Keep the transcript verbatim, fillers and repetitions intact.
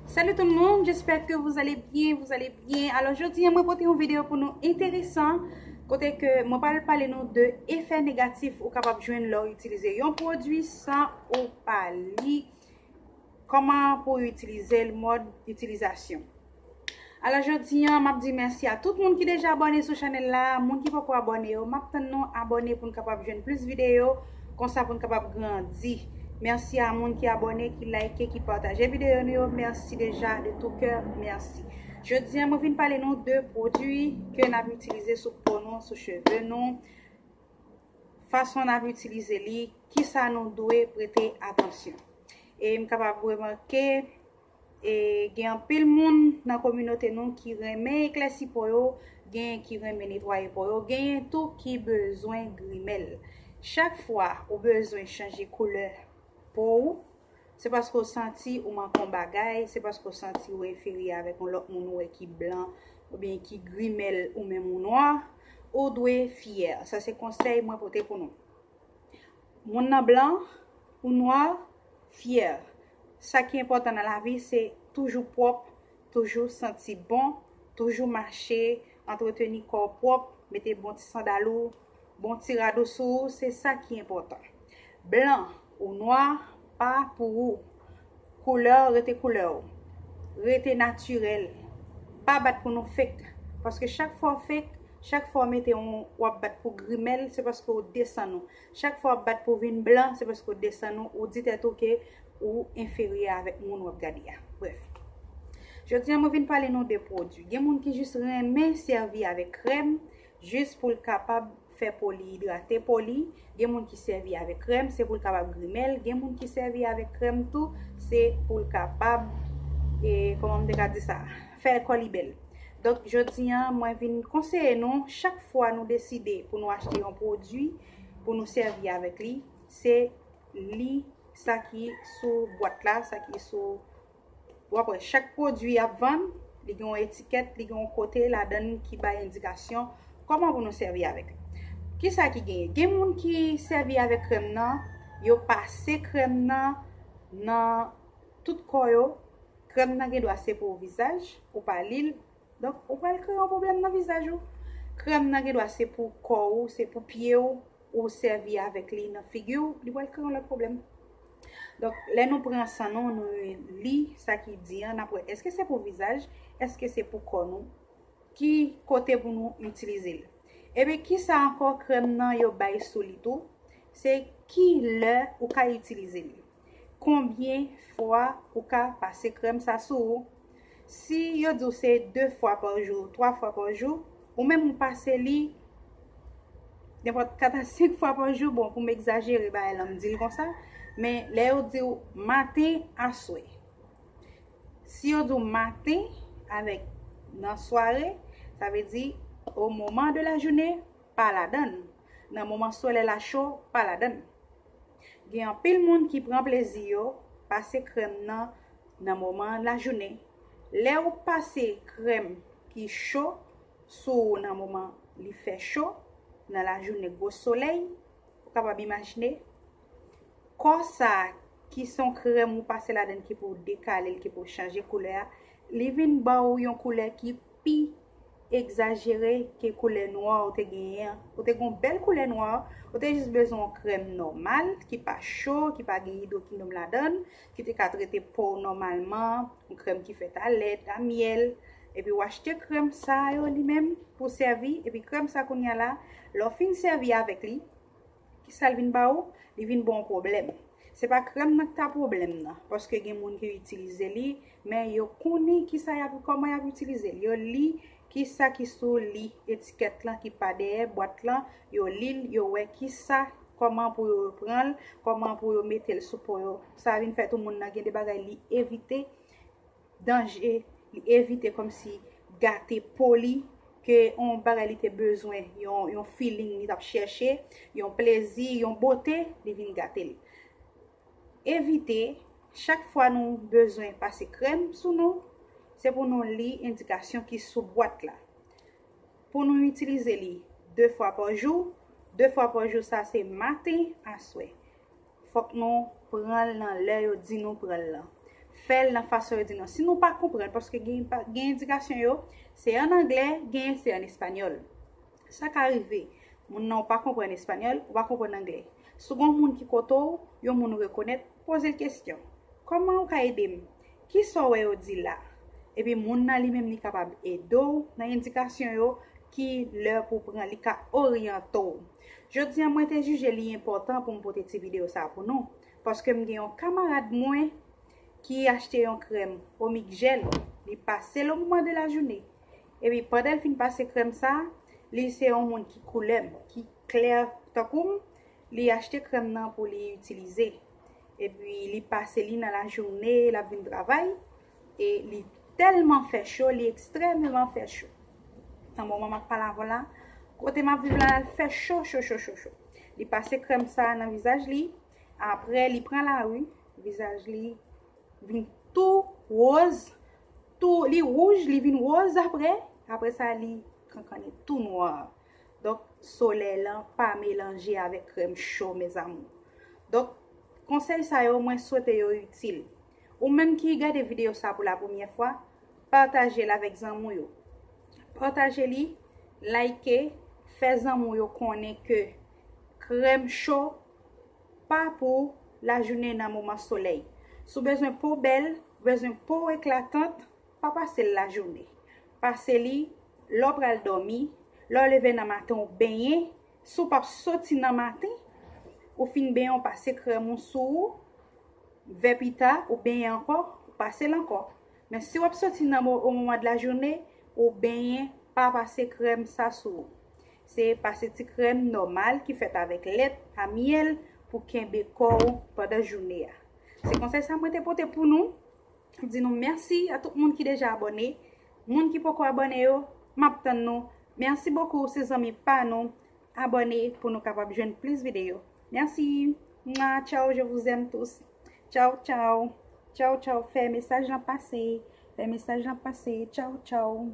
Salut tout le monde, j'espère que vous allez bien, vous allez bien. Alò, jodi a mwen pote yon videyo pou nou enteresan, kote ke mwen pral pale nou de efè negatif ou kapab jwenn lè w itilize yon pwodui san ou pa li kòman pou itilize l, mòd itilizasyon. Alò, jodi a m ap di mèsi a tout moun ki deja abòne sou chanèl la. Moun ki poko abòne yo, m ap tann nou abòne pou n kapab jwenn plis videyo, konsa pou n kapab grandi. Mèsi a moun ki abòne, ki like, ki pataje videyo nou yo. Mèsi deja de tout kè, mèsi. Jodi a mwen vin pale nou de pwodui ke n ap itilize sou po nou, sou cheve nou, fason n ap itilize li, kisa nou dwe prete atansyon. E m kapab remake, e gen anpil moun nan kominote nou ki renmen eklèsi po yo, genyen ki renmen netwaye po yo, genyen tou ki bezwen grimèl. Chak fwa ou bezwen chanje koulè po ou, se paske w santi ou manke yon bagay, se paske w santi ou enferye avèk yon lòt moun ou wè ki blan oubyen ki grimèl ou menm ou nwa, ou dwe fyè. Sa se konsèy mwen pote pou nou. Moun nan blan ou nwa, fyè. Sa ki enpòtan nan lavi se toujou pwòp, toujou santi bon, toujou mache, antreteni kò w pwòp, mete bon ti sandal ou, bon ti rad ou sou ou, se sa ki enpòtan. Blan ou nwa, pa pou ou. Koulè w rete koulè w. Rete natirèl. Pa bat pou nou fake. Paske chak fwa w fake, chak fwa w mete yon, w ap bat pou grimèl, se paske w desann ou. Chak fwa w ap bat pou vin blan, se paske w desann ou, ou di tèt ou ke ou enferye avèk moun w ap gade a. Brèf. Jodi a mwen vin pale nou de pwodui. Gen moun ki jis renmen sèvi avèk krèm, jis pou l kapab fè po li idrate po li. Gen moun ki sèvi avèk krèm, se pou l kapab grimèl. Gen moun ki sèvi avèk krèm tou, se pou l kapab, e, kòman m te ka di sa, fè kò li bèl. Donk, jodi a, mwen vin konseye nou, chak fwa nou deside pou nou achte yon pwodui, pou nou sèvi avèk li, se li sa ki sou bwat la, sa ki sou W ap wè, chak pwodui y ap vann, li gen yon etikèt, li gen yon kote ladan l ki bay endikasyon kòman pou nou sèvi avèk li. Kisa ki genyen? Gen moun ki sèvi avèk krèm nan, yo pase krèm nan nan tout kò yo. Krèm nan gen dwa se pou vizaj, ou pa li l. Donk, ou pral kreye yon pwoblèm nan vizaj ou. Krèm nan gen dwa se pou kò ou, se pou pye w, ou sèvi avèk li nan figi w, li pral kreye yon lòt pwoblèm. Donk, lè nou pran san nou, nou li sa ki di an, n ap wè èske se pou vizaj, èske se pou kò nou, ki kote pou nou itilize l. Epi, kisa ankò krèm nan yo bay sou li tou? Se ki lè ou ka itilize li. Konbyen fwa ou ka pase krèm sa sou ou? Si yo di w se de fwa pa jou, twa fwa pa jou, ou menm ou pase li nenpòt kat a senk fwa pa jou, bon, pou m egzajere bagay la, m di l konsa, men lè yo di w maten, aswè. Si yo di w maten avèk nan sware, sa vle di au moment de la journée, pa ladan l. Nan moman solèy la cho, pa ladan l. Gen anpil moun ki pran plezi yo pase krèm nan nan moman lajounen. Lè w pase krèm ki cho sou ou nan moman li fè cho, nan lajounen gwo solèy, ou kapab imajine kò sa a ki se yon krèm ou pase ladan l ki pou dekale l, ki pou chanje koulè a, li vin ba w yon koulè ki pi egzajere ke koulè nwa ou te genyen an. Ou te gen yon bèl koulè nwa, ou te jis bezwen yon krèm nòmal, ki pa cho, ki pa gen idwokinòm ladan l, ki te ka trete po w nòmalman, yon krèm ki fèt a lèt, a myèl, epi w achte krèm sa yo li menm pou sèvi, epi krèm sa kounye a la, lè w fin sèvi avèk li, kisa l vin ba ou? Li vin ba w pwoblèm. Se pa krèm nan ki ta pwoblèm nan, paske gen moun ki itilize li, men yo konnen kisa y ap, kòman y ap itilize l. Yo li kisa ki sou li, etikèt lan ki pa dèyè bwat lan, yo li l, yo wè kisa, kòman pou yo pran l, kòman pou yo mete l sou po yo. Sa vin fè tou moun nan gen de bagay li evite, danje, li evite kòmsi gate po li, ke yon bagay li te bezwen, yon, yon feeling li t ap chèche, yon plezi, yon bote, li vin gate l. Evite, chak fwa nou bezwen pase krèm sou nou, se pou nou li endikasyon ki sou bwat la. Pou nou itilize li de fwa pa jou, de fwa pa jou sa se maten, aswè. Fòk nou pran l nan lè yo di nou pran l lan. fè l nan fason yo di non. Si nou pa konprann, paske gen, gen endikasyon yo, se an anglè, gen se an espanyòl. Sa ka rive, moun nan ou pa konprann espanyòl, ou pa konprann anglè. Si w gen yon moun ki kote w, yon moun ou rekonèt, poze l kesyon. Kòman ou ka ede m? Kisa w wè yo di la? Epi moun nan li menm li kapab ede w nan endikasyon yo ki lè pou pran, li ka oryante w. Jodi a mwen te jije li enpòtan pou m pote ti videyo sa pou nou, paske m gen yon kamarad mwen ki achte yon krèm Omig Gel, li pase l o moman de la jounen. Epi pandan l fin pase krèm sa, li se yon moun ki koulè m, ki klè tankou m, li achte krèm nan pou li itilize. Epi li pase li nan lajounen, l ap vin travay, e li tèlman fè cho, li ekstrèmeman fè cho. Nan moman m ap pale avè w la, kote m ap viv la, l fè cho, cho, cho, cho, cho. Li pase krèm sa nan vizaj li, apre li pran lari, vizaj li vin tou wòz, tou, li wouj, li vin wòz apre, apre sa li kankannen tou nwa. Donk, solèy lan pa melanje avèk krèm cho, mes amours. Donk, konsèy sa yo, mwen swete yo itil. Ou menm ki gade videyo sa pou la premyè fwa, pataje l avèk zanmi w yo. Pataje li, like, fè zanmi w yo konnen ke krèm cho pa pou lajounen nan moman solèy. Si w bezwen po w bèl, bezwen po w eklatant, pa pase l lajounen. Pase li lè w pral dòmi, lè w leve nan maten w benyen, si w p ap soti nan maten, ou fin benyen w pase krèm ou sou ou, vè pita ou benyen ankò, ou pase l ankò. Men si w ap soti nan mo, o moman de lajounen, ou benyen, pa pase krèm sa sou ou. Se pase ti krèm nòmal ki fèt avèk lèt a myèl pou kenbe kò w pandan jounen an. Se konsèy sa mwen te pote pou nou. Di nou mèsi a tout moun ki deja abòne. Moun ki poko abòne yo, m ap tann nou. Mèsi bokou, se zanmi pa nou. Abòne pou nou kapab jwenn plis videyo. Mèsi. Mwa, tchao, je vous aime tous. Tchao, tchao. Tchao, tchao. Fè mesaj lan pase. Fè mesaj lan pase. Tchao, tchao.